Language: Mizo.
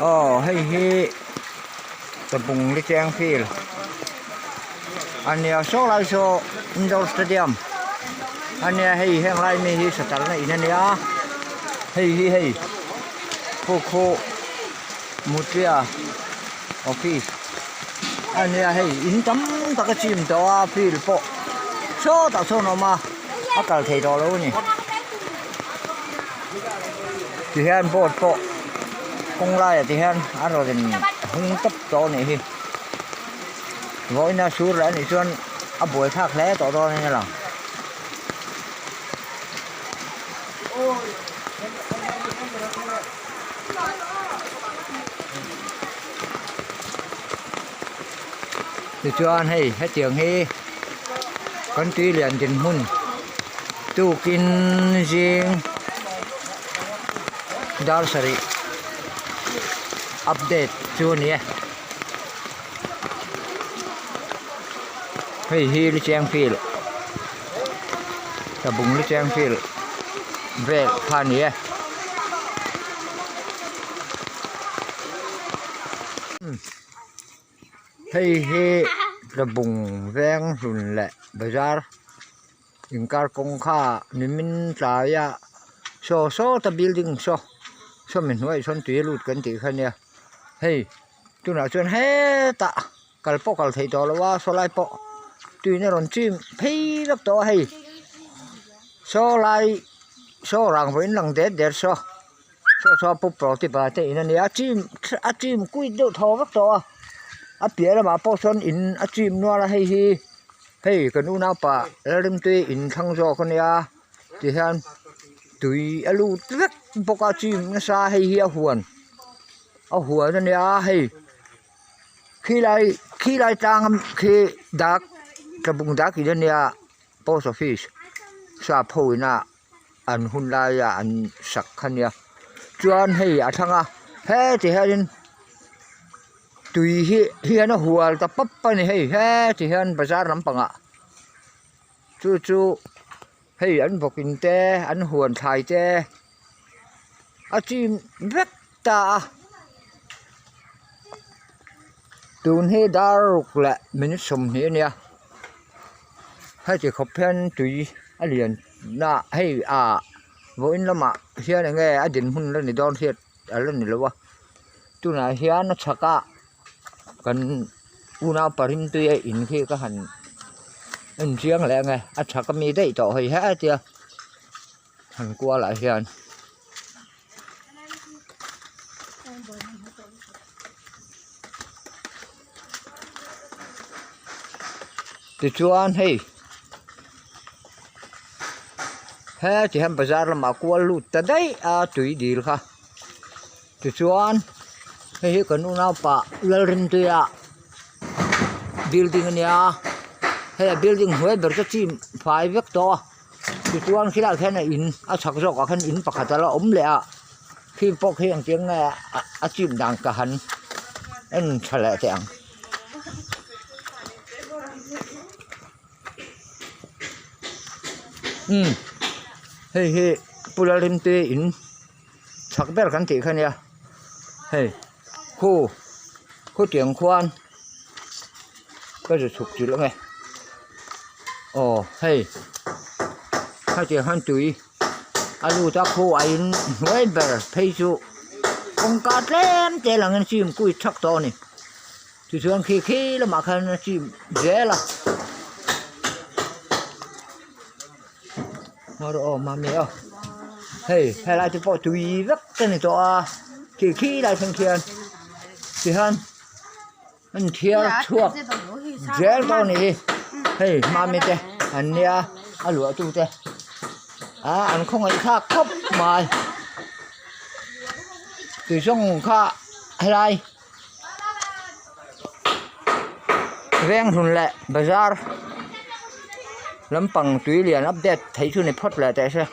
Aw hei hi tlabung li cheng field a nia saw lai saw indoor stadium a nia hei heng lai mi hi satalna in a nia hei hi hei khu khu Mutia office a nia hei in tam tak a chim tawh a field pawh sawtah sawn a awm a a kal thei tawh lo a ni. Ti hian boat pawh kawng laiah ti hian a rawn in hung tawp tawh a nih hi vawiin a sur leh a nih chuan a buai thlak hle tawh dawn in a lang. Tichuan hei hetiang hi kan tui lian dinhmun tukin zing dar sarih update chu a ni e hei hi lu cheng field tlabung lu cheng field vel kha a ni e. Hei hi tlabung veng hlun leh bazar inkar kawng kha nimin tlaia saw sawta building saw sawmi hnuaiah sawn tui a lut kan tih kha nia hei tunah chuan hetah kal pawh kal theih tawh lo a saw lai pawh tuiin a rawn chim phei vek tawh a hei saw lai saw rang vawiin lang det det saw. Saw saw pu pawltipa te in a nia a chim a chim kuit deuh thaw vek tawh a a piah lamah pawh sawn in a chim nual a hei hi hei kan unaupa Lalrimtui in thlang zawk a nia tihian tui a lut vek bawk a chim nasa hei hi a huan a huan a nia hei khilai khilai tlang khi dak tlabung dak in a nia post office sap ho ina. an hun laia an sak kha nia chuan hei a thlang a heti hianin tui hi hian a hual ta pap a ni hei heti hian bazar lampangah chu chu hei an bawk in te an huan thlai te a chim vek ta a tun hi dar ruk leh minute 20 a nia heti khawp hian tui a lian na hei ah vawiin lamah hian eng nge a dinhmun la ni dawn hriat a la ni lo a tunah hian a chhak a kan unau parim tui a in khi ka han en chiang leh ang e a chhak ami daih tawh hei hetia han kual ah hian. Tichuan hei heti hian bazar lamah kual lut ta daih a tui dil kha tichuan hei hi kan unaupa Lalrintuia building a nia hei a building hnuai ber chu chim fai vek tawh a tichuan khilaiah khian a in a chhak zawkah khan in pakhat a la awm leh a khi pawh khi engtin nge a chim dan ka han en tha leh teh ang. Umm hei hi Pu Lalrimte in chhak ber kan tih kha nia hei khu khutiang khuan ka zu chhuk chilh ange aw hei hetiang hian tui a lut a khu a in hnuai ber phei chu kawngka tlem te langin chim kui thak tawh a ni. Tichuan khi khi lamah khan a chim zel a Ngaw rawh aw mami aw hei helai te pawh tui vek a ni tawh a khi khi lai thleng khian tihian an thiar chhuak zel tawh a nih hi hei mami te an nia a luah tu te ah an khawngaih thlak khawp mai tui zawng kha helai. Venghlun leh bazar lampang tui lian update theih chu ni phawt leh teh se.